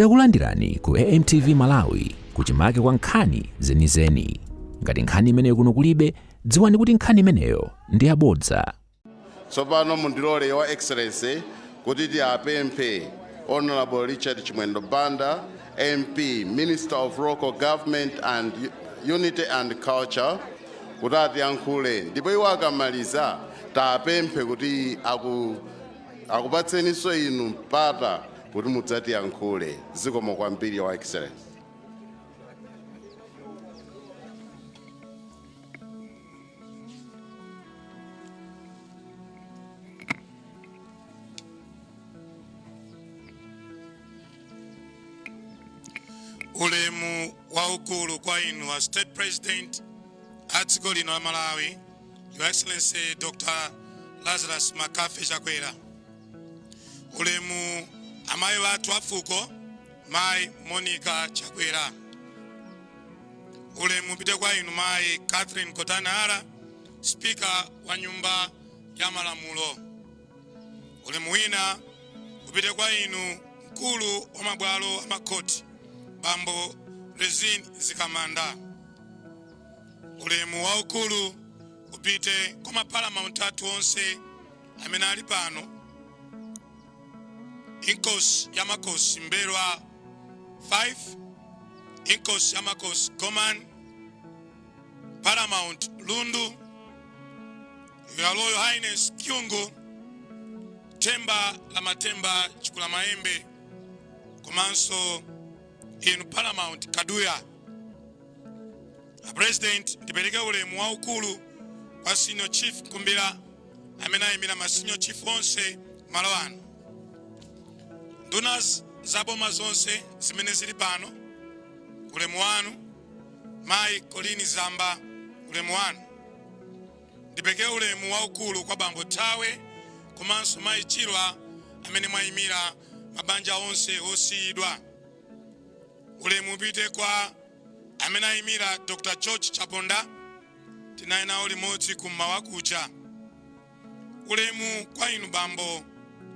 Takulandirani ku AMTV Malawi kuchimake kwa nkhani zenizeni. Ngati nkhani imeneyo kuno kulibe, dziwani kuti nkhani imeneyo ndi yabodza. Tsopano mundilole, Your Excellency, kuti tiapemphe Honorable Richard Chimwendo Banda, MP, Minister of Local Government and Unity and Culture, kuti atiyankhule, ndipo iwo akamaliza tiapemphe kuti akupatseninso inu mpata kuti mudzatiyankhule. Zikomo kwambiri, Your Excellency. Ulemu waukulu kwa inu a State President a dziko lino la Malawi, Your Excellency Dr Lazarus McCarthy Chakwera. Ulemu amayi wathu afuko, Mayi Monica Chakwera. Ulemu upite kwa inu Mayi Catherine Gotani Hara, Speaker wa Nyumba ya Malamulo. Ulemu wina upite kwa inu mkulu wa mabwalo a makhoti, Bambo Rizine Mzikamanda. Ulemu waukulu upite kwa maparamount athu onse amene ali pano, Inkosi ya Makosi M'mbelwa 5, Inkosi ya Makosi Gomani, Paramount Lundu, Your Royal Highness Kyungu, Themba la Mathemba Chikulamayembe, komanso inu Paramount Kaduya. A President, ndipereke ulemu waukulu kwa Senior Chief Kumbira amene ayimira ma Senior Chief onse malo ano, nduna zaboma zonse zimene zili pano, ulemu wanu. Mayi Colleen Zamba, ulemu wanu. Ndipereke ulemu waukulu kwa Bambo Thawe komanso Mayi Chilwa amene mwayimira mabanja onse osiyidwa. Ulemu upite kwa amene ayimira Dr George Chaponda, tinali nawo limodzi kummawa kuja. Ulemu kwa inu Bambo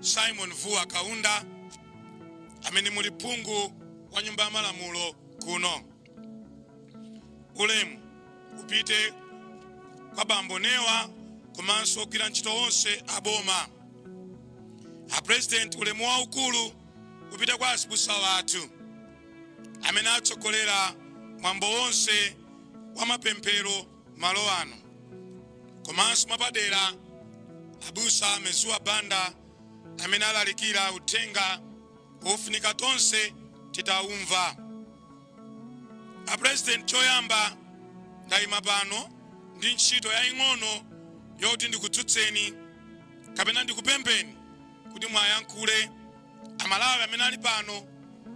Simon Vuwa Kaunda amene muli phungu wa Nyumba ya Malamulo kuno. Ulemu upite kwa Bambo Newa komanso ogwira ntchito onse a boma. A President, ulemu waukulu upite kwa azibusa wathu amene atsogolera mwambo wonse wa mapemphero malo ano, komanso mwapadera Abusa Mezuwa Banda amene alalikira uthenga wofunika tonse titaumva. A President, choyamba ndayima pano ndi ntchito yaying'ono yoti ndikudzutseni kapena ndikupempheni kuti mwayankhule Amalawi amene ali pano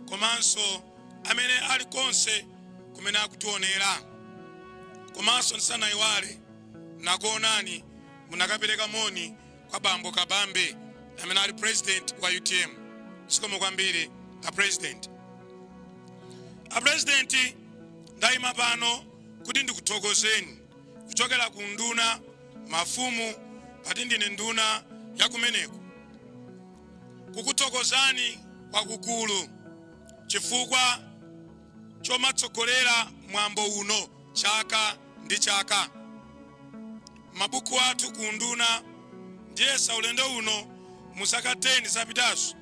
komanso amene ali konse kumene akutionera. Komanso ndisanayiwale, nakuonani munakapereka moni kwa Bambo Kabambe amene ali President wa UTM. Zikomo kwambiri, a President. A President, ndayima pano kuti ndikuthokozeni kuchokera ku nduna mafumu, pati ndine nduna ya kumeneko, kukuthokozani kwakukulu chifukwa chomatsogolera mwambo uno chaka ndi chaka. Mabuku athu ku nduna, ndiyesa ulendo uno mu zaka 10 zapitazo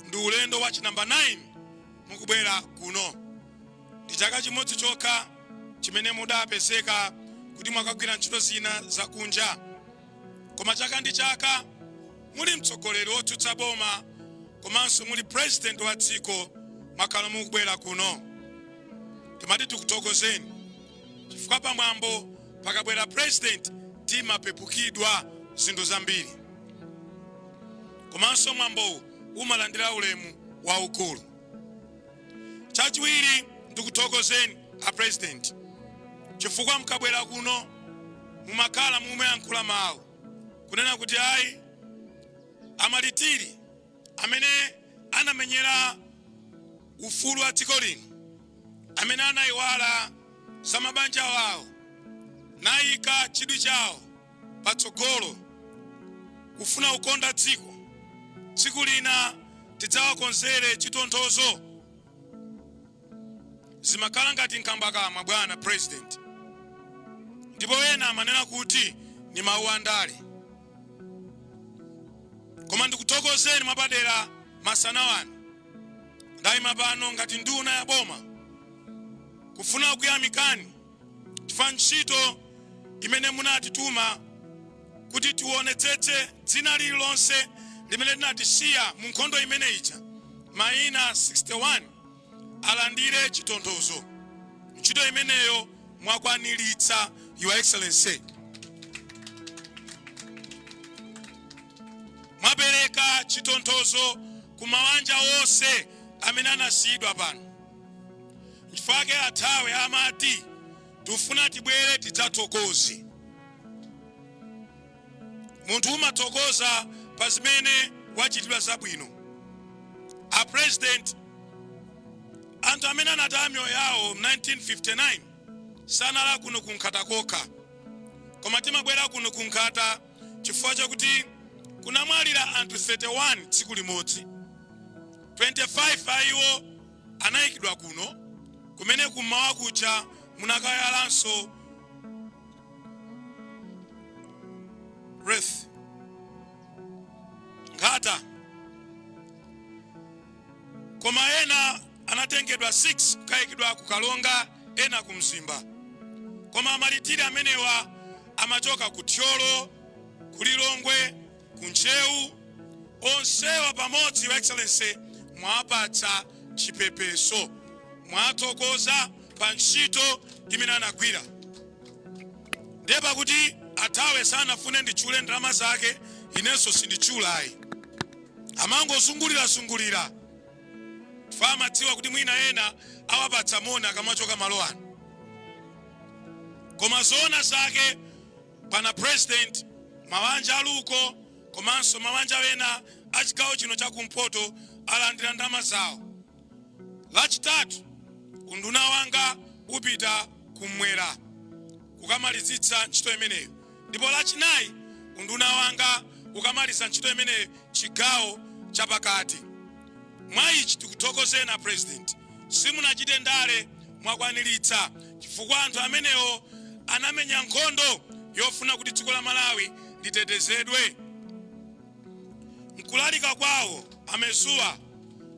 ndi ulendo wa chinamba 9 mukubwera kuno. Ndi chaka chimodzi chokha chimene mudapezeka kuti mwakagwira ntchito zina zakunja, koma chaka ndi chaka muli mtsogoleri wotsutsa boma komanso muli President wa dziko mwakhala mukubwera kuno. Timati tikuthokozeni chifukwa pamwambo pakabwera President timapepukidwa zinthu zambiri, komanso mwambowu umalandira ulemu waukulu. Chachiwiri, ndikuthokozeni a President chifukwa mukabwera kuno mumakhala mumayankhula mawu kunena kuti ayi, amalitiri amene anamenyera ufulu wa dziko lino, amene anayiwala za mabanja wawo nayika chidwi chawo patsogolo kufuna kukonda dziko, tsiku lina tidzawakonzere chitonthozo. Zimakhala ngati nkhambakamwa, bwana President, ndipo ena amanena kuti ni mawu andale. Koma ndikuthokozeni mwapadera masana wano. Ndayima pano ngati nduna ya boma kufuna kuyamikani chifukwa ntchito imene munatituma kuti tionetsetse dzina lililonse limene linatisiya mu nkhondo imene ija, mayina 61 alandire chitonthozo, ntchito imeneyo mwakwaniritsa, Your Excellency. Mwapereka chitonthozo ku mawanja onse amene anasiyidwa pano. Nchifukwa athawe amati tifuna tibwere tidzathokoze. Munthu umathokoza pa zimene wachitidwa zabwino. A President, anthu amene anataya miyoyo yawo mu 1959 sanali kuno ku Nkhata kokha, koma timabwera kuno ku Nkhata chifukwa chakuti kunamwalira anthu 31 tsiku limodzi. 25 a iwo anayikidwa kuno, kumene kummawa kucha munakayalanso wreath, nkhata. Koma ena anatengedwa 6 kukayikidwa ku Kalonga, ena ku Mzimba. Koma amalitiri amenewa amachoka ku Thyolo, ku Lilongwe, ku Ntcheu. Onsewa pamodzi, Your Excellency, mwapatsa chipepeso, mwathokoza pa ntchito imene anagwira. Ndiye pakuti athawe sanafune nditchule ndalama zake, inenso sinditchulayi. Amangozungulirazungulira chifukwa amadziwa kuti mwina ena awapatsa moni akamachoka malo ano. Koma zoona zake, bwana President, mawanja aluko komanso mawanja ena a chigawo chino chakumpoto alandira ndalama zawo. Lachitatu unduna wanga upita kumwera kukamalizitsa ntchito imeneyo, ndipo Lachinayi unduna wanga ukamaliza ntchito imeneyo chigawo chapakati. Mwa ichi tikuthokozeni, a President, simunachite ndale, mwakwaniritsa, chifukwa anthu amenewo anamenya nkhondo yofuna kuti dziko la Malawi litetezedwe. Mkulalika kwawo, amezuwa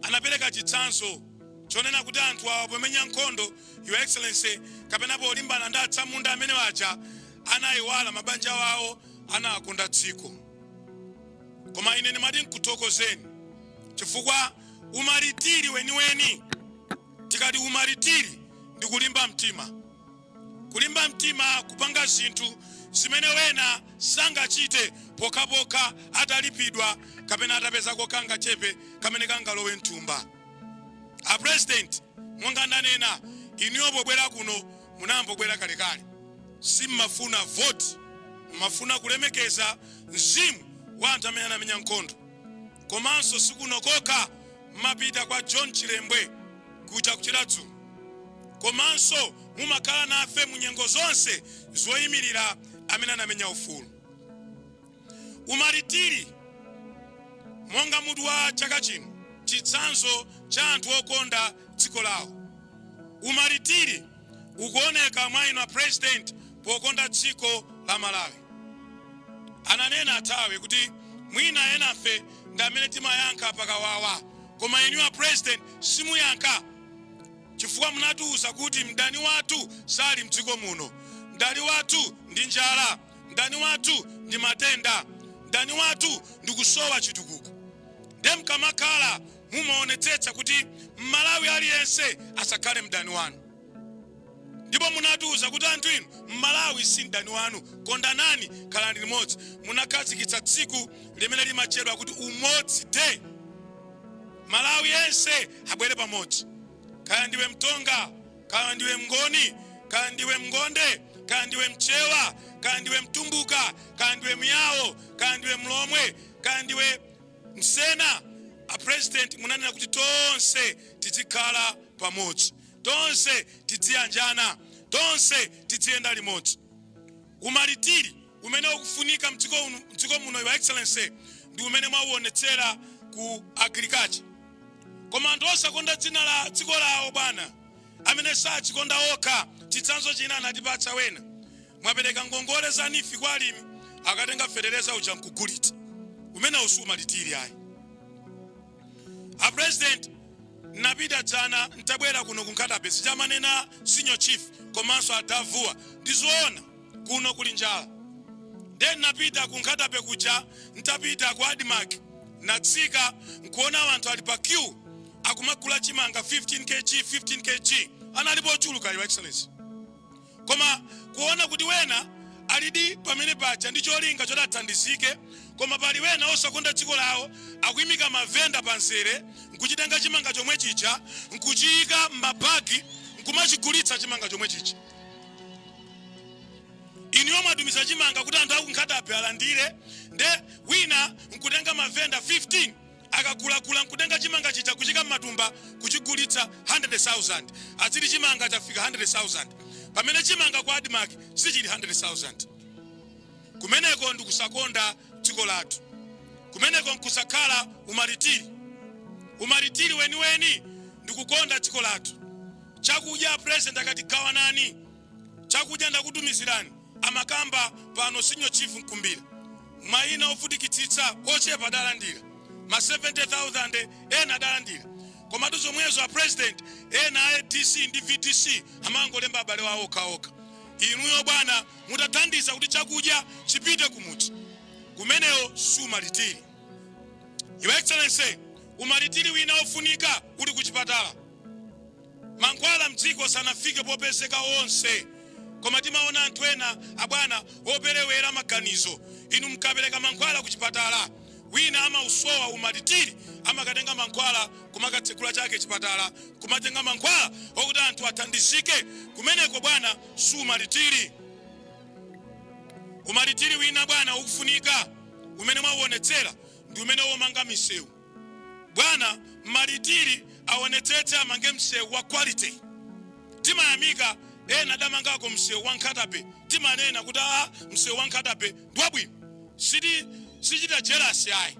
anapereka chitsanzo chonena kuti anthu awa pomenya nkhondo, Your Excellency, kapena polimbana ndi atsamunda amene waja, anayiwala mabanja wawo, anakonda dziko. Koma ine ndimati nkuthokozeni chifukwa umalitiri weniweni, tikati umalitiri ndi kulimba mtima, kulimba mtima kupanga zinthu zimene wena sangachite pokhapokha atalipidwa kapena atapezako kangachepe kamene kangalowe mthumba. A President, monga ndanena, inuyo pobwera kuno munambobwera kalekale, simmafuna vote, mmafuna kulemekeza mzimu wa anthu amene anamenya nkhondo. Komanso sikuno kokha, mmapita kwa John Chilembwe kuja kuchiradzulu, komanso mumakhala nafe mu nyengo zonse zoyimirira amene anamenya ufulu. Umalitiri monga mutu wa chaka chino, chitsanzo cha anthu okonda dziko lawo. Umalitiri ukuoneka mwa inu a President pokonda dziko la Malawi. Ananena athawe kuti mwina enafe ndi amene timayankha pakawawa, koma inu a President simuyankha, chifukwa munatiuza kuti mdani wathu sali mdziko muno, mdani wathu ndi njala, mdani wathu ndi matenda, mdani wathu ndi kusowa chitukuko. Ndiye mkamakhala mumaonetsetsa kuti Mmalawi aliyense asakhale mdani wanu. Ndipo munatiuza kuti anthu inu, Mmalawi si mdani wanu, kondanani, khalani limodzi. Munakhazikitsa tsiku limene limatchedwa kuti Umodzi Day, Malawi yense abwere pamodzi, kaya ndiwe Mtonga, kaya ndiwe Mngoni, kaya ndiwe Mngonde, kaya ndiwe Mchewa, kaya ndiwe Mtumbuka, kaya ndiwe Myawo, kaya ndiwe Mlomwe, kaya ndiwe Msena. A President, munanena kuti tonse tizikhala pamodzi, tonse tidziyanjana, tonse tiziyenda limodzi. Umalitiri umene ukufunika mdziko muno, Your Excellency, ndi umene mwauonetsera ku agriculture. Koma anthu osakonda dzina la dziko lawo, bwana, Amene sachikonda okha. Chitsanzo china anatipatsa wena, mwapereka ngongole za NEEF kwa alimi, akatenga fetereza uja nkugulitsa. Umene si umalitiri ayi, a President. Napita dzana, ntabwera kuno ku Nkhata Bay, sichamanena senior chief komanso adavuwa, ndizoona, kuno kuli njala. Then napita ku Nkhata Bay kuja, ntapita ku ADMARC, natsika nkuona anthu ali pa queue akumagula chimanga 15 kg, 15 kg. Analipo ochuluka, Your Excellency, koma kuona kuti wena alidi pamene paja ndi cholinga choti athandizike, koma pali wena osakonda dziko lawo akuyimika mavenda panzere nkuchitenga chimanga chomwe chija nkuchiyika m'mabagi nkumachigulitsa chimanga chomwe chija. Inu mwatumiza chimanga kuti anthu aku Nkhata Bay alandire, nde wina nkutenga mavenda 15, akagulagula nkutenga chimanga chija kuchika m'matumba kuchigulitsa 100,000, aziti chimanga chafika 100,000, pamene chimanga ku ADMARC sichili 100,000. Kumeneko ndikusakonda dziko lathu, kumeneko nkusakhala umalitiri. Umalitiri weniweni ndikukonda dziko lathu. Chakudya, President akati gawanani chakudya ndakutumizirani, amakamba pano senior chief Mkumbira, mayina ovutikitsitsa ochepa adalandira ma 70,000, ena adalandira. Komatu zomwezo, a President, ena a ADC ndi VDC amangolemba abale wawo okhaokha. Inuyo bwana mutathandiza kuti chakudya chipite kumudzi, kumenewo sumalitiri. Your Excellency, umalitiri wina ofunika uli kuchipatala. Mankhwala mdziko sanafike popezeka onse, koma timaona anthu ena, abwana, operewera maganizo. Inu mkapereka mankhwala kuchipatala, wina amausowa umalitiri, amakatenga mankhwala kumakatsekula chake chipatala, kumatenga mankhwala okuti anthu athandizike. Kumeneko bwana sumalitiri. Umalitiri wina bwana ukufunika umene mwauonetsera ndi umene womanga misewu. Bwana, malitiri aonetsetse amange msewu wa quality. Timayamika ena adamangako msewu wa Nkhata Bay, timanena kuti a msewu wa Nkhata Bay ndi wabwino, siti sichita jealous ayi.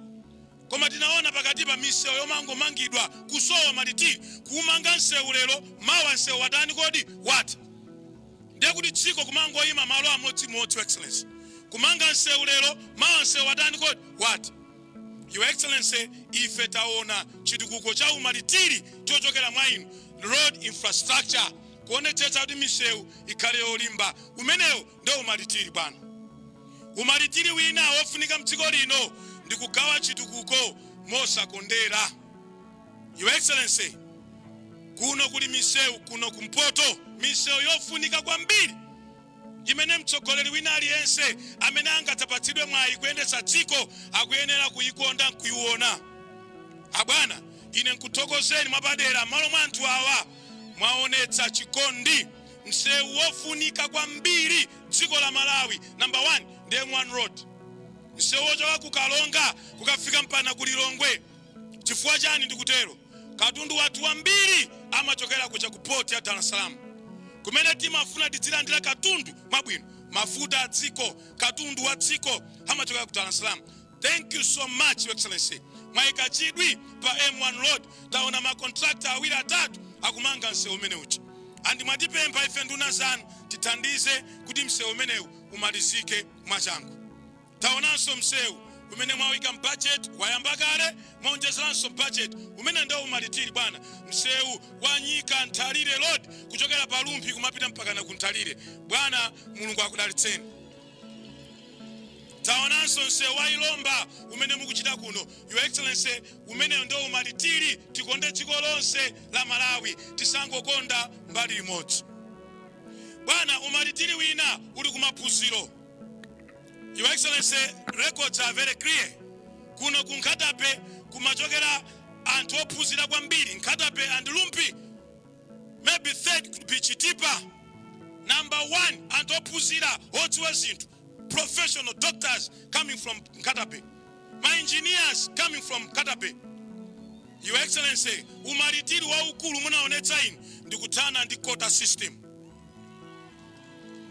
Koma tinaona pakati pa misewu yomangomangidwa, kusowa malitiri, kumanga msewu lero, mawa msewu watani kodi? Watha. Ndiye kuti dziko kumangoyima malo amodzimodzi. Your Excellency, kumanga msewu lero, mawa msewu watani kodi? Watha. Your Excellency, ife taona chitukuko cha umalitiri chochokera mwa inu, road infrastructure, kuonetsetsa kuti misewu ikhale yolimba. Umenewo ndio umalitiri bwana. Umalitiri wina wofunika mdziko lino ndi kugawa chitukuko mosakondera. Your Excellency, kuno kuli misewu, kuno kumpoto, misewu yofunika kwambiri imene mtsogoleri wina aliyense amene angadzapatsidwe mwayi kuyendetsa dziko akuyenera kuyikonda nkuyiona. Abwana, ine nkuthokozeni mwapadera m'malo mwa anthu awa, mwaonetsa chikondi. Msewu wofunika kwambiri dziko la Malawi, number 1 ndi M1 Road, msewu wochoka ku Kalonga kukafika mpana ku Lilongwe. Chifukwa chani ndikutero? Katundu wathu wambiri amachokera kucha ku port ya Dar es Salaam, kumene timafuna tidzilandira katundu mwabwino, mafuta a dziko, katundu wa dziko amachokera ku Dar es Salaam. Thank you so much, Your Excellency, mwayika chidwi pa M1 Road. Taona ma contractor awiri atatu akumanga msewu umene uja, and mwatipempha ife nduna zanu tithandize kuti msewu umenewu umalizike mwachangu. Taonanso msewu umene mwawika m'budget, wayamba kale, mwaonjezeranso budget. Umene ndio umalitiri bwana, msewu wa Nyika Nthalire Road, kuchokera pa Rumphi kumapita mpakana ku Nthalire. Bwana, Mulungu akudalitseni. Taonanso msewu wa Ilomba umene mukuchita kuno. Your Excellency, umeneyo ndio umalitiri. Tikonde dziko lonse la Malawi, tisangokonda mbali imodzi. Bwana, umalitiri wina uli kumaphunziro. Your Excellency, records are very clear. Kuno ku Nkhata Bay kumachokera anthu ophunzira kwambiri, Nkhata Bay and Rumphi, maybe third could be Chitipa. Number one, anthu ophunzira odziwa zinthu, professional doctors coming from Nkhata Bay, my engineers coming from Nkhata Bay. Your Excellency, umalitiri waukulu munaonetsa inu ndikuthana ndi quota system.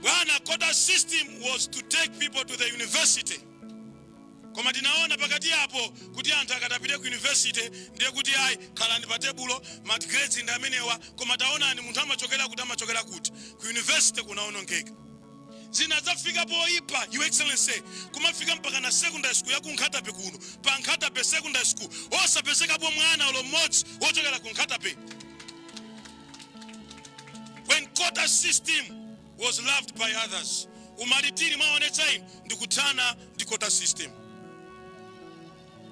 Bwana, quota system was to take people to the university, koma panopa anthu amene amapita ku university Koma tinaona pakati apo kuti anthu akatapite ku university, ndiye kuti ayi, khalani pa tebulo, ma grades ndi amenewa. Koma taonani, munthu amachokera kuti, amachokera kuti, ku university kunaonongeka. Zina zafika poyipa, Your Excellency, kumafika mpaka na secondary school ya ku Nkhata Bay kuno. Pa Nkhata Bay Secondary School osapezekapo mwana olo mmodzi wochokera ku Nkhata Bay, when quota system was loved by others. Umalitiri mwaonetsa inu ndikuthana ndi quota system.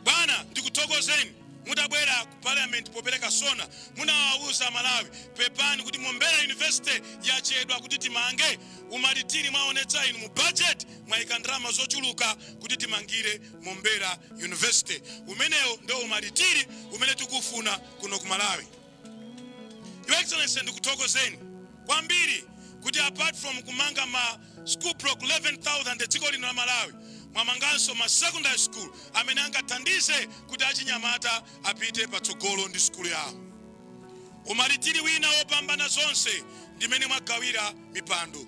Bwana, ndikuthokozeni. Mutabwera ku Parliament popereka SONA, munawawuza Malawi, pepani kuti Mombera University yachedwa kuti timange. Umalitiri mwaonetsa inu, mu budget mwayika ndalama zochuluka kuti timangire Mombera University. Umenewo ndio umalitiri umene tikufuna kuno ku Malawi. Your Excellency, ndikuthokozeni kwambiri kuti apart from kumanga ma school block 11,000 dziko lino la Malawi, mwamanganso ma secondary school amene angathandize kuti achinyamata apite patsogolo ndi sukulu yawo. Umalitiri wina wopambana zonse ndimene mwagawira mipando,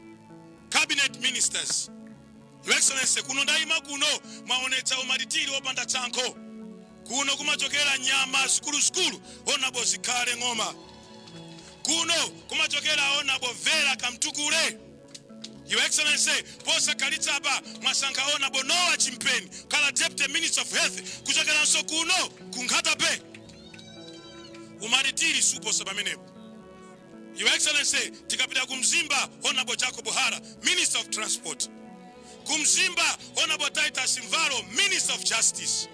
cabinet ministers. Your Excellency, kuno ndayima kuno, mwaonetsa umalitiri wopanda tsankho. Kuno kumachokera nyama zikuluzikulu, Honorable Zikhale Ng'oma. Kuno kumachokera Honorable Vera Kamtukule. Your Excellency, posakhalitsa apa mwasankha Honorable Noah Chimpeni khala Deputy Minister of Health, kuchokeranso kuno ku Nkhata Bay. Umalitiri suposa pamenepo, Your Excellency. Tikapita ku Mzimba, Honorable Jacob Hara, Minister of Transport. Ku Mzimba, Honorable Titus Mvalo, Minister of Justice.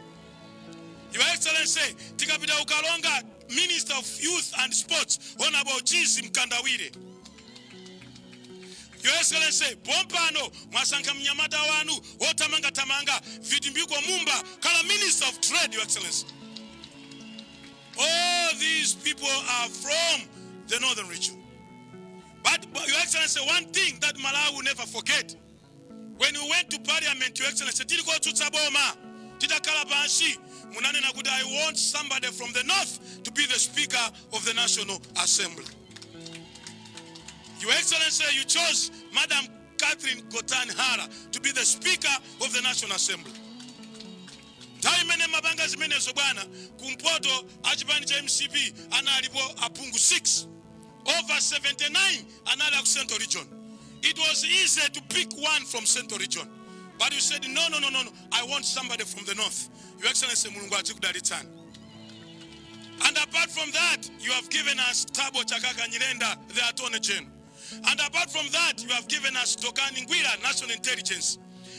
Your Excellency, tikapita ku Karonga, Minister of Youth and Sports, Honorable Chizi Mkandawire. Your Excellency, pompano mwasankha mnyamata wanu wothamangathamanga, Vitumbiko Mumba, khala Minister of Trade. Your Excellency, all these people are from the northern region. But Your Excellency, one thing that Malawi will never forget, when we went to Parliament, Your Excellency, tili kotsutsa boma, titakhala pansi, munanena kuti, "I want somebody from the north to be the Speaker of the National Assembly." Your Excellency, you chose Madam Catherine Gotani Hara to be the Speaker of the National Assembly. Nthawi imene mapanga zimenezo, bwana, kumpoto achipani cha MCP analipo aphungu 6 over 79 anali aku Central Region. It was easy to pick one from Central Region, but you said, "No, no, no, no, no. I want somebody from the north." Your Excellency, Mulungu azikudalitsani. And apart from that, you have given us Thabo Chakaka Nyirenda, the Attorney General. And apart from that, you have given us Dokani Ngwira, National Intelligence.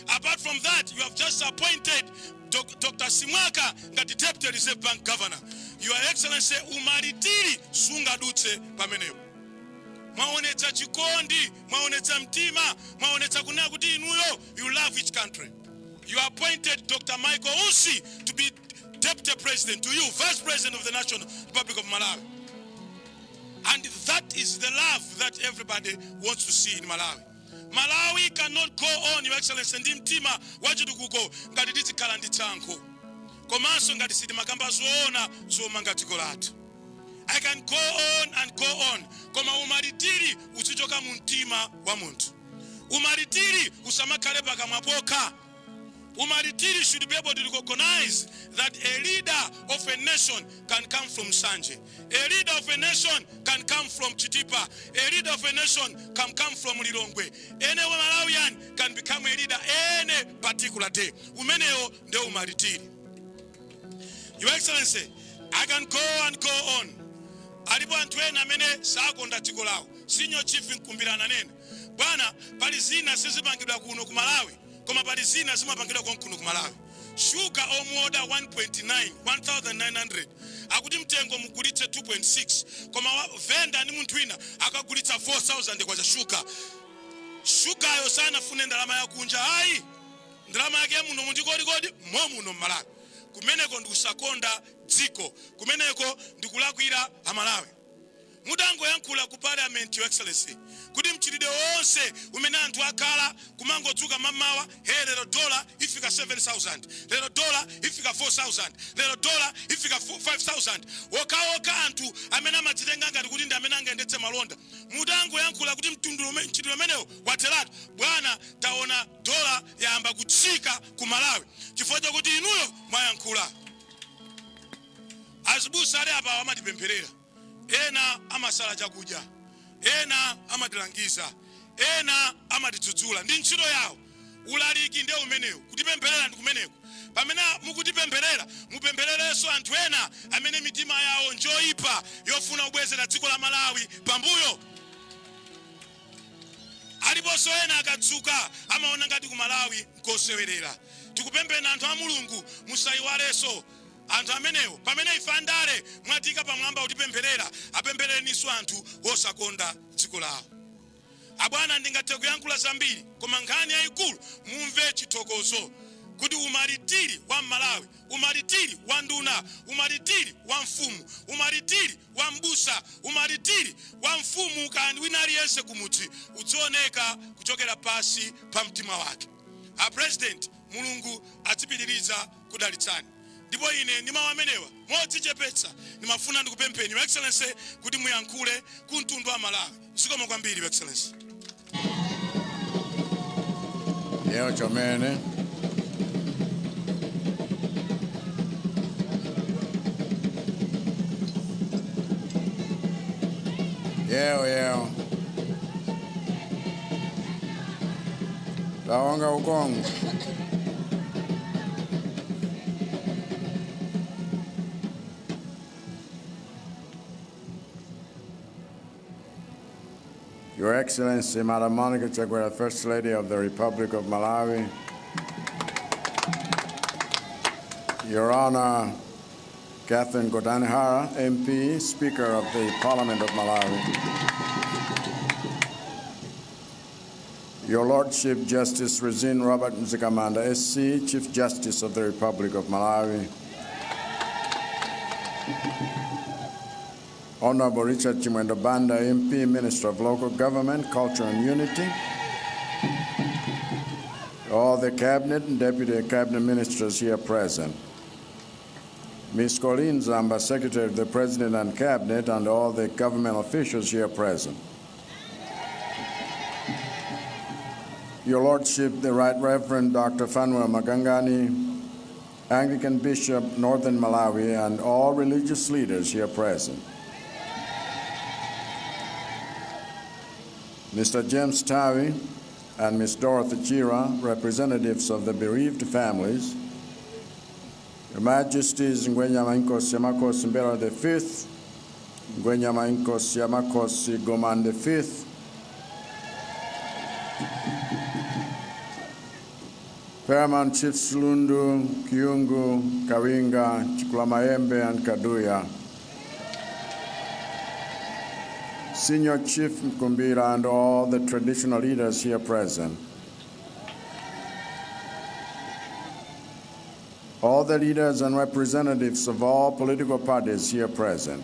Apart from that, you have just appointed Dr. Simwaka ngati Deputy Reserve Bank Governor. Your Excellency, umalitiri sungadutse pamenepo. Mwaonetsa chikondi, mwaonetsa mtima, mwaonetsa kunena kuti inuyo you love each country. You appointed Dr. Michael Usi to be Deputy President to you, Vice President of the National Republic of Malawi. And that is the love that everybody wants to see in Malawi. Malawi cannot go on, Your Excellency, ndi mtima wachitukuko ngati tizikhala ndi tsankho, komanso ngati sitimakamba zoona zomanga dziko lathu. I can go on and go on, koma umalitiri uzichoka mu mtima wa munthu. Umalitiri usamakhale pakamwa pokha. Umalitiri should be able to recognize that a leader of a nation can come from Nsanje. A leader of a nation can come from Chitipa. A leader of a nation can come from Lilongwe. Any Malawian can become a leader any particular day. Umenewo ndio umalitiri. Your Excellency, I can go and go on. Alipo anthu ena amene sakonda dziko lawo. Senior Chief Mkumbira ananena, bwana, pali zina sizimangidwa kuno ku Malawi, koma pali zina zimapangidwa konkuno ku Malawi. Shuga omuoda 1.9 1900, akuti mtengo mugulitse 2.6, koma venda ndi munthu wina akagulitsa 4000 kwacha shuga. Shugayo sanafune ndalama yakunja, ayi, ndalama yake muno mundikolikodi momuno mMalawi. Kumeneko ndikusakonda dziko, kumeneko ndikulakwira Amalawi. Mutangoyankhula ku Parliament, Your Excellency, kuti mchitidwe wonse umene anthu akhala kumangodzuka mamawa, he, lero dola ifika 7000, lero dola ifika 4000, lero dola ifika 5000, wokawoka anthu amene amadzitenga ngati kuti ndi amene angayendetse malonda. Mutangoyankhula kuti mtundu mchitidwe umenewo watheratu, bwana, taona dola yayamba kutsika ku Malawi chifukwa chakuti inuyo mwayankhula. Azibusa ali apa amatipempherera, ena amasala chakudya, ena amatilangiza, ena amatidzudzula, ndi ntchito yawo. Ulaliki ndiye umenewu, kutipempherera ndi kumeneko. Pamene mukutipempherera, mupemphererenso anthu ena amene mitima yawo njoyipa yofuna kubwezera dziko la Malawi pambuyo. Aliponso ena akadzuka amaona ngati ku Malawi nkosewerera. Tikupempheni anthu a Mulungu, musayiwalenso anthu amenewo. Pamene ife andale mwatika pamwamba kutipempherera, apempherereninso anthu osakonda dziko lawo. Abwana, ndingathe kuyankhula zambiri, koma nkhani yayikulu mumve chithokozo kuti umalitiri wa Malawi, umalitiri wa nduna, umalitiri wa mfumu, umalitiri wa mbusa, umalitiri wa mfumu kandi wina aliyense kumudzi udzioneka kuchokera pasi pa mtima wake. A President, Mulungu adzipitiriza kudalitsani. Ndipo ine ndi mawu amenewa, modzichepetsa, ndimafuna ndikupempheni, Your Excellency, kuti muyankhule ku mtundu wa Malawi. Zikomo kwambiri, Your Excellency. Yeo chomene. Yeo yeo. Tawonga ukongo. Your Excellency, Madam Monica Chakwera, First Lady of the Republic of Malawi, Your Honor, Catherine Gotani Hara, MP, Speaker of the Parliament of Malawi, Your Lordship, Justice Rizine Robert Mzikamanda, SC, Chief Justice of the Republic of Malawi, Honorable Richard Chimwendo Banda, MP, Minister of Local Government, Culture and Unity, all the Cabinet and Deputy Cabinet Ministers here present, Ms. Colleen Zamba, Secretary of the President and Cabinet, and all the government officials here present. Your Lordship, the Right Reverend Dr. Fanuel Magangani, Anglican Bishop, Northern Malawi, and all religious leaders here present. Mr. James Tawi and Ms. Dorothy Chira, representatives of the bereaved families, Your Majesties Ngwenyama Inkosi Yamakosi M'mbelwa the Fifth, Ngwenyama Inkosi Yamakosi Gomani the Fifth, Paramount Chiefs Lundu, Kyungu, Kawinga, Chikulamayembe, and Kaduya, Senior Chief Mkumbira, and all the traditional leaders here present, all the leaders and representatives of all political parties here present,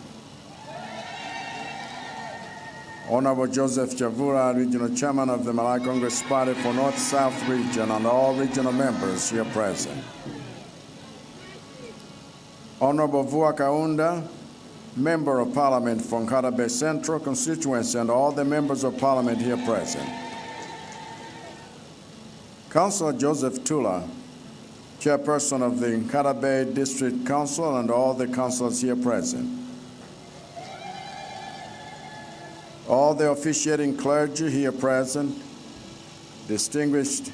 Honorable Joseph Chavura, Regional Chairman of the Malawi Congress Party for North-South Region, and all regional members here present, Honorable Vuwa Kaunda, Member of Parliament for Nkhata Bay Central Constituency, and all the members of Parliament here present, Councillor Joseph Tula, Chairperson of the Nkhata Bay District Council, and all the councillors here present, all the officiating clergy here present, distinguished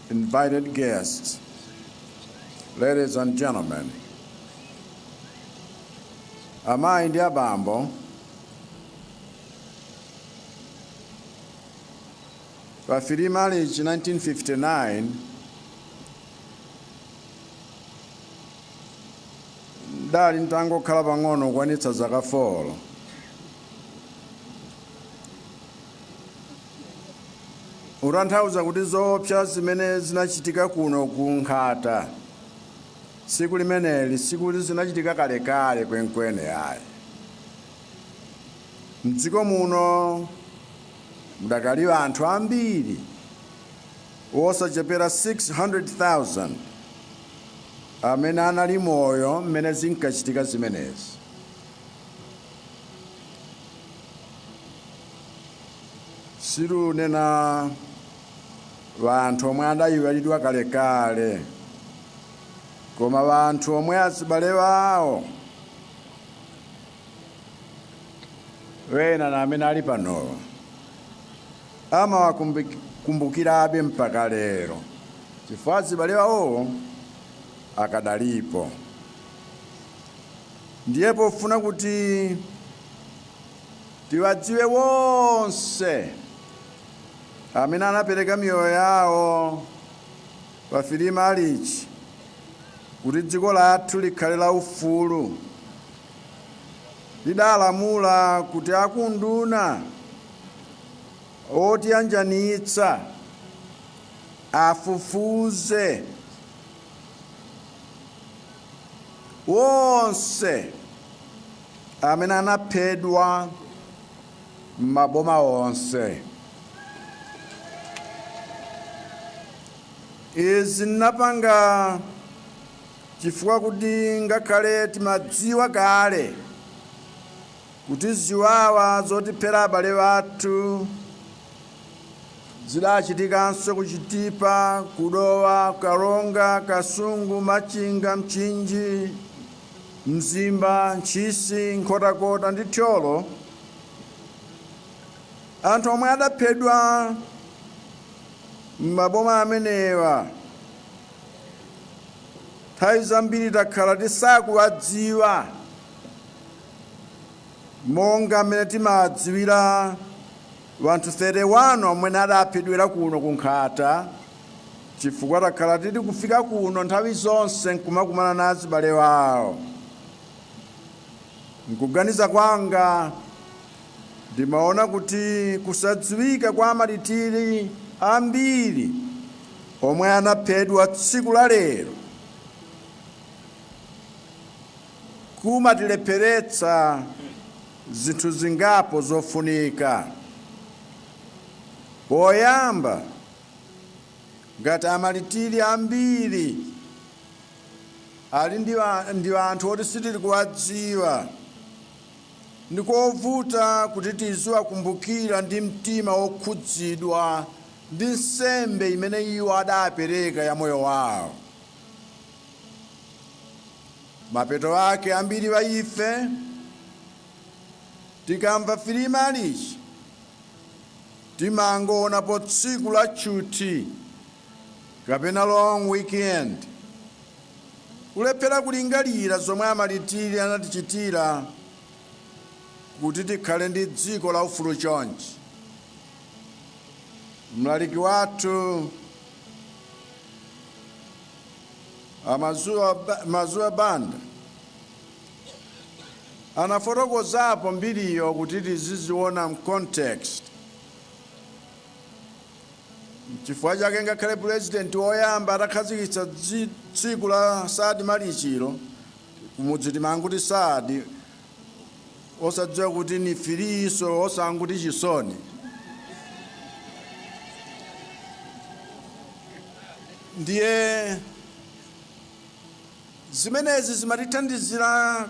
invited guests, ladies and gentlemen, amayi ndi abambo, pa 3 March 1959 ndali ntangokhala pang'ono kukwanitsa zaka 4. Utanthauza kuti zoopsa zimene zinachitika kuno ku Nkhata tsiku limeneli sikuti zinachitika kalekale kwenikweni ayi. Mdziko muno mudakali anthu ambiri osachepera 600,000 amene anali moyo mmene zinkachitika zimenezi. Silunena wanthu omwe adayiwalidwa kalekale, koma wanthu omwe azibale wawo wena na amene ali panowa amawakumbukirabe mpaka lero, chifukwa azibale wawowo akadalipo. Ndiye pofuna kuti tiwadziwe wonse amene anapereka miyoyo yawo pa 3 Marichi kuti dziko lathu likhale la ufulu, lidalamula kuti akunduna otiyanjanitsa afufuze wonse amene anaphedwa m'maboma onse. Izi ndinapanga chifukwa kuti ngakhale timadziwa kale kuti ziwawa zotiphera abale athu zidachitikanso ku Chitipa, ku Dowa, Karonga, Kasungu, Machinga, Mchinji, Mzimba, Ntchisi, Nkhotakota ndi Thyolo, anthu omwe adaphedwa m'maboma amenewa nthawi zambiri takhala tisakuwadziwa monga mmene timadziwira wanthu 31 omwe adaphedwera kuno ku Nkhata, chifukwa takhala tili kufika kuno nthawi zonse nkumakumana na azibale wawo. Nkuganiza kwanga ndimaona kuti kusadziwika kwa amalitiri ambiri omwe anaphedwa tsiku la lero kumatilepheretsa zinthu zingapo zofunika. Poyamba, ngati amalitiri ambiri ali ndi anthu oti sitili kuwadziwa, ndikovuta kuti tiziwakumbukira ndi mtima wokhudzidwa ndi nsembe imene iwo adapereka ya moyo wawo. Mapeto ake ambiri wa ife tikamva 3 Marichi timangoonapo tsiku la tchuthi kapena long weekend, kulephera kulingalira zomwe amalitiri anatichitira kuti tikhale ndi dziko la ufulu chonchi. Mlaliki wathu Mazuwa Banda anafotokozapo mbiriyo kuti tiziziona m'context. Chifukwa chake ngakhale pulezidenti woyamba atakhazikitsa tsiku la 3 Marichilo, kumudzi timanguti sad, osadziwa kuti ni firiso, osanguti chisoni. Ndiye zimenezi zimatithandizira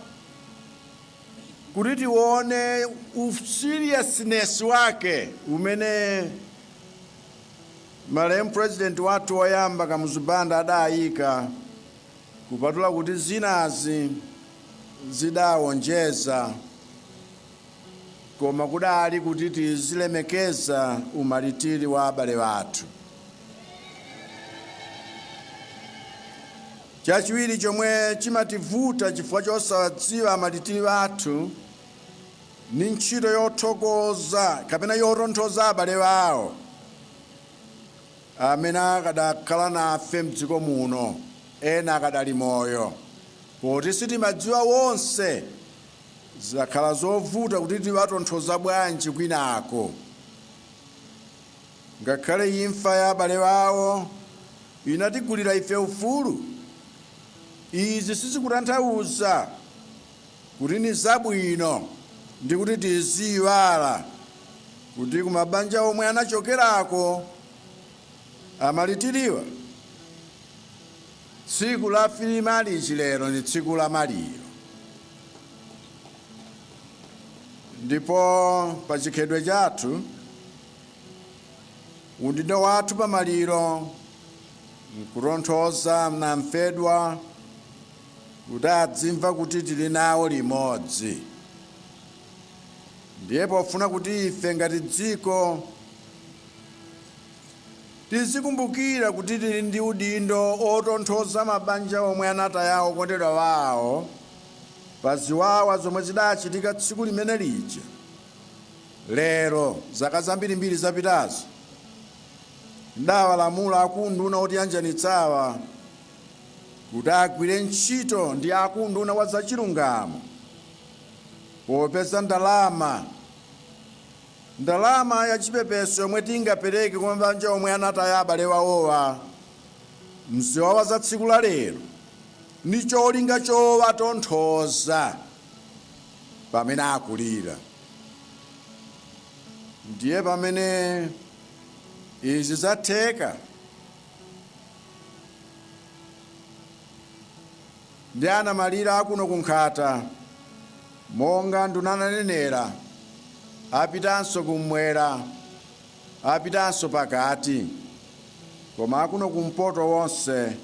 kuti tione seriousness wake umene malemu president wathu woyamba Kamuzu Banda adayika, kupatula kuti zinazi zidawonjeza, koma kudali kuti tizilemekeza umalitiri wa abale athu. Chachiwiri chomwe chimativuta chifukwa chosawadziwa amalitiri athu ni ntchito yothokoza kapena yotonthoza abale awo amene akadakhala nafe mdziko muno, ena akadali moyo. Poti sitimadziwa wonse, zakhala zovuta kuti tiwatonthoza bwanji kwinako. Ngakhale imfa ya abale awo inatigulira ife ufulu, izi sizikutanthauza kuti ni zabwino ndi kuti tiziyiwala kuti kumabanja omwe anachokerako amalitiriwa. Tsiku la 3 Marichi lero ni tsiku la maliro, ndipo pa chikhalidwe chathu Udindo wathu pamaliro nkutonthoza namfedwa kuti adzimva kuti tili nawo limodzi. Ndiye pofuna kuti ife ngati dziko tizikumbukira kuti tili ndi udindo otonthoza mabanja omwe anataya okondedwa wawo pa ziwawa zomwe zidachitika tsiku limene lija, lero zaka zambirimbiri zapitazo, ndawalamula akunduna otiyanjanitsawa kuti agwire ntchito ndi akunduna wa zachilungamo popeza ndalama ya chipepeso yomwe tingapereke kwa mabanja omwe anataya abale wawowa mziwawa za tsiku la lero ndi cholinga chowatonthoza pamene akulira. Ndiye pamene izi zatheka ndi anamalira akuno ku Nkhata, monga nduna ananenera, apitanso kumwera, apitanso pakati, koma akuno kumpoto wonse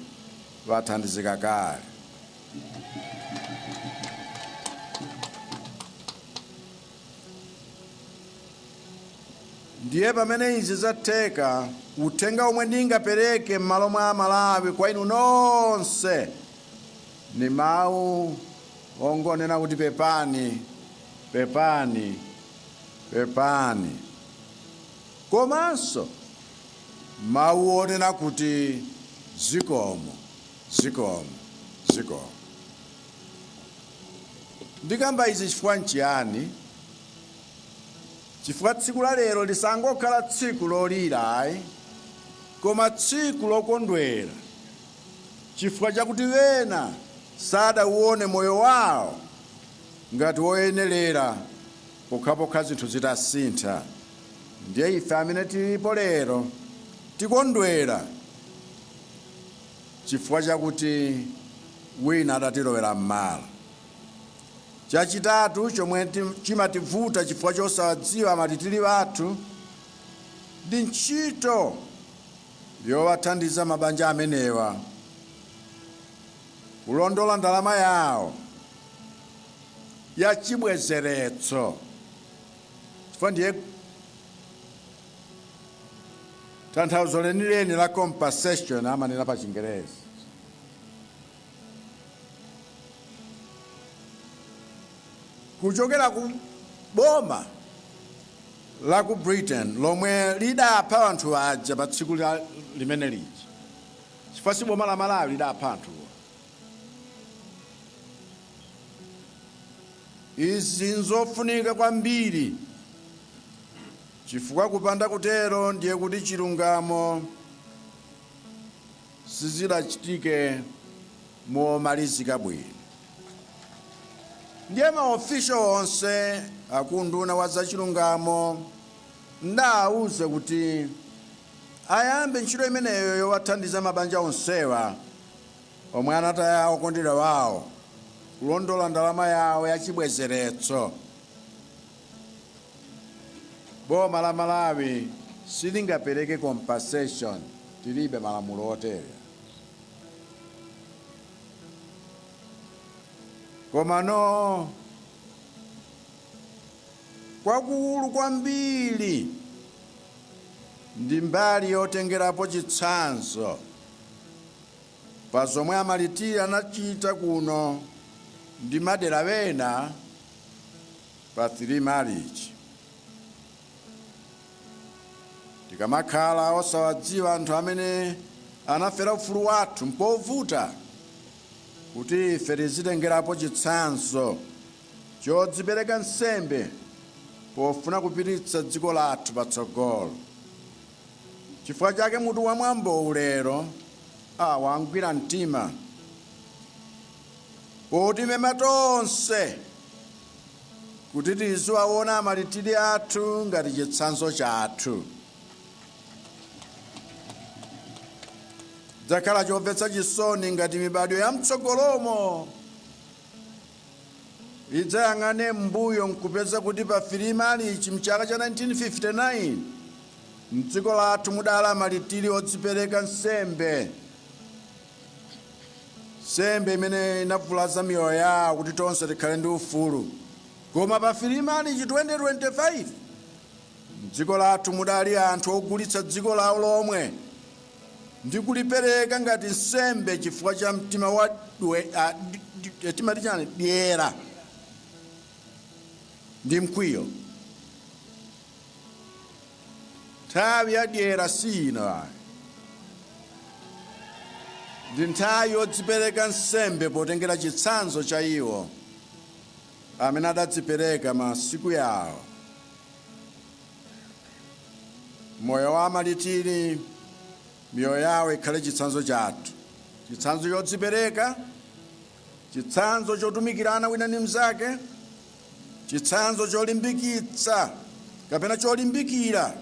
wathandizika kale. Ndiye pamene izi zatheka, uthenga omwe ndingapereke m'malo mwa Amalawi kwa inu nonse ni mawu ongonena kuti pepani, pepani, pepani, komanso mawu onena kuti zikomo, zikomo, zikomo. Ndikamba izi chifukwa nchiyani? Chifukwa tsiku la lero lisangokhala tsiku lolira ayi, koma tsiku lokondwera chifukwa chakuti wena sadauone moyo wawo ngati woyenerera pokhapokha zinthu zitasintha. Ndiye ife amene tilipo lero tikondwera chifukwa chakuti wina adatilowera m'malo. Chachitatu chomwe chimativuta chifukwa chosawadziwa amalitiri athu ndi ntchito yowathandiza mabanja amenewa kulondola ndalama yawo ya chibwezeretso, chifukwa ndiye tanthauzo lenileni la compensation amanena pa Chingerezi. Kuchokera ku boma la ku Britain lomwe lidapha anthu aja pa tsiku limene lija, chifukwa si boma la Malawi lidapha anthuwo. Izi nzofunika kwambiri chifukwa kupanda kutero ndiye kuti chilungamo sizidachitike momalizika bwino. Ndiye maofisho onse akunduna wa zachilungamo ndawauza kuti ayambe ntchito imeneyo yowathandiza mabanja onsewa omwe anataya okondedwa wawo kulondola ndalama yawo ya chibwezeretso. Boma la Malawi silingapereke compensation, tilibe malamulo otere. Komano kwakukulu kwambiri ndi mbali yotengerapo chitsanzo pa zomwe amalitiri anachita kuno ndi madera ena pa 3 Marichi. Tikamakhala osawadziwa anthu amene anafera ufulu wathu, mpovuta kuti ife tizitengerapo chitsanzo chodzipereka nsembe pofuna kupititsa dziko lathu patsogolo. Chifukwa chake mutu wa mwambowu lero wangwira mtima potimema tonse kuti tiziwaona amalitiri athu ngati chitsanzo chathu. Chidzakhala chomvetsa chisoni ngati mibadwo ya mtsogolomo idzayang'ane m'mbuyo nkupeza kuti pa 3 Marichi mchaka cha 1959 Mdziko lathu mudali amalitiri odzipereka nsembe, nsembe imene inavulaza miyoyo yawo kuti tonse tikhale ndi ufulu. Koma pa 3 Marichi 2025, mdziko lathu mudali anthu ogulitsa dziko lawo lomwe ndi kulipereka ngati nsembe chifukwa cha mtima wa timati chani, dyera ndi mkwiyo. Nthawi ya dyera si ino ayi. Ndi nthawi yodzipereka nsembe potengera chitsanzo cha iwo amene adadzipereka masiku yawo. Moyo wa amalitiri, miyoyo yawo ikhale chitsanzo chathu, chitsanzo chodzipereka, chitsanzo chotumikirana wina ndi mnzake, chitsanzo cholimbikitsa kapena cholimbikira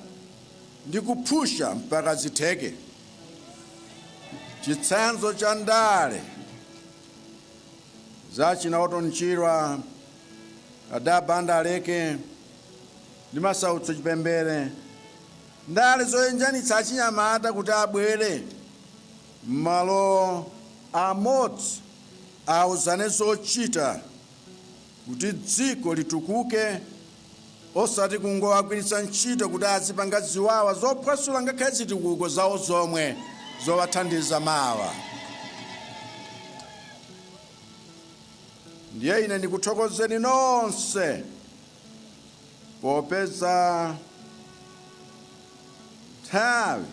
ndi kuphusha mpaka zitheke, chitsanzo cha ndale za china Orton Chirwa, Ada Banda Aleke ndi Masautso Chipembere, ndale zoyanjanitsa achinyamata kuti abwere m'malo amodzi auzane zochita kuti dziko litukuke osati kungowagwiritsa ntchito kuti azipanga ziwawa zophwasula ngakhale zitukuko zawo zomwe zowathandiza mawa. Ndiye ine ndikuthokozeni nonse popeza nthawi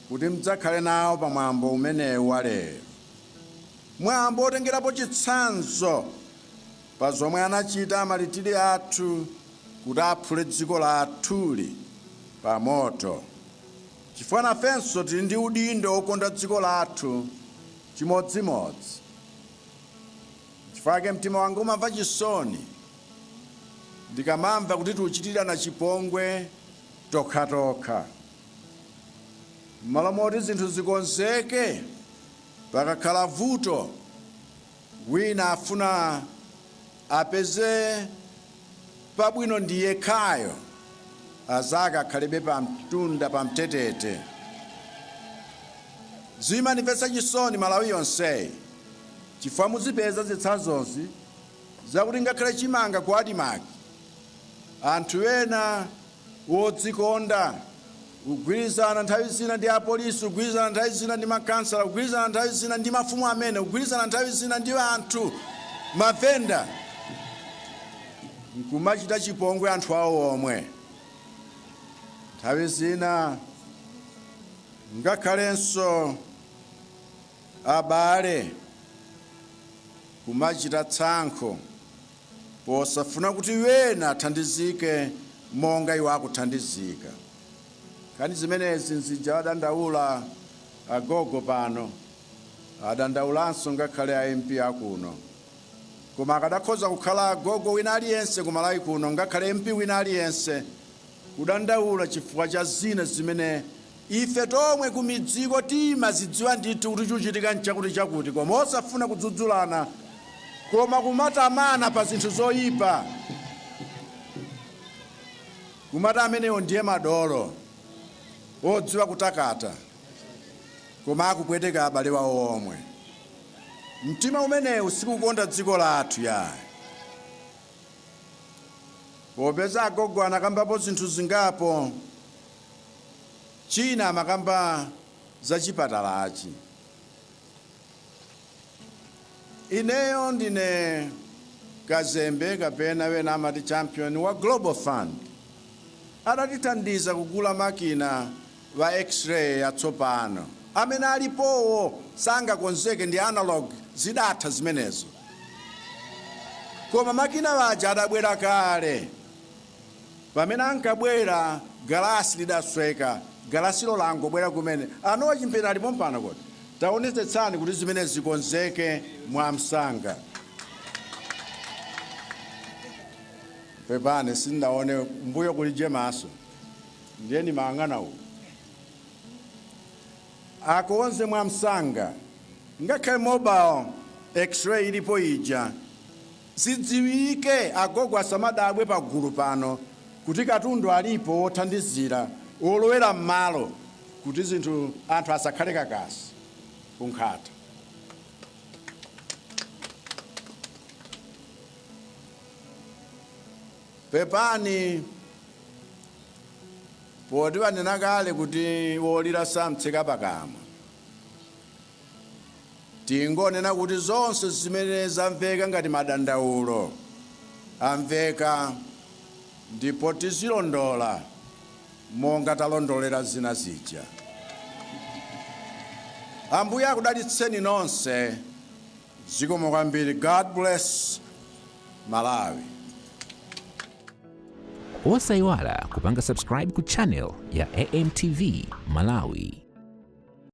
kuti mudzakhale nawo pa mwambo umenewu wa lero, mwambo wotengerapo chitsanzo pa zomwe anachita amalitiri athu kuti aphule dziko lathuli pa moto, chifukwa nafenso tili ndi udindo wokonda dziko lathu chimodzimodzi. Chifukwa chake mtima wanga umamva chisoni ndikamamva kuti tikuchitirana chipongwe tokhatokha, m'malo moti zinthu zikonzeke. Pakakhala vuto, wina afuna apeze pabwino ndi yekhayo, azake akhalebe pamtunda pamtetete. Zimandimvetsa chisoni Malawi yonseyi chifukwa muzipeza zitsanzozi zakuti ngakhale chimanga ku Admarc anthu ena wodzikonda, kugwirizana nthawi zina ndi apolisi, kugwirizana nthawi zina ndi makhansala, kugwirizana nthawi zina ndi mafumu amene, kugwirizana nthawi zina ndi anthu mavenda, nkumachita chipongwe anthu awo omwe. Nthawi zina ngakhalenso abale kumachita tsankho posafuna kuti wena athandizike monga iwo akuthandizika. Nkhani zimenezi nzija adandaula agogo pano, adandaulanso ngakhale a MP akuno. Koma akadakhoza kukhala agogo wina aliyense ku Malawi kuno, ngakhale MP wina aliyense, kudandaula chifukwa cha zina zimene ife tomwe kumidziko timazidziwa ndithu kuti chikuchitika nchakuti chakuti, koma osafuna kudzudzulana, koma kumatamana pa zinthu zoyipa, kumati amenewo ndiye madolo odziwa kutakata, koma akupweteka abale wawo omwe. Mtima umenewu sikukonda dziko lathu yayi. Popeza agogo anakambapo zinthu zingapo, china amakamba za chipatalachi. Ineyo ndine kazembe kapena wena amati champion wa Global Fund. Adatithandiza kugula makina wa x-ray yatsopano. Amene alipowo sangakonzeke ndi analog, zidatha zimenezo. Koma makina aja adabwera kale. Pamene ankabwera galasi lidasweka, galasilo langobwera kumene. A Noah Chimpeni ali pompano kodi? Taonetsetsani kuti zimenezi zikonzeke mwamsanga. Pepani sindinaone mbuyo kulije maso, ndiye ndimayang'ana uku. Akonze mwamsanga ngakhale mobile x-ray ilipo ija. Zidziwike, agogo asamadabwe pagulu pano kuti katundu alipo wothandizira Olowera m'malo kuti zinthu anthu asakhale kakasi ku Nkhata. Pepani poti vanena kale kuti wolira samtseka pakamwa. Tingonena kuti zonse zimene zamveka ngati madandaulo amveka ndipo tizilondola monga talondolera zina zija. Ambuye akudalitseni nonse. Zikomo kwambiri. God bless Malawi. Osayiwala kupanga subscribe ku channel ya AMTV Malawi.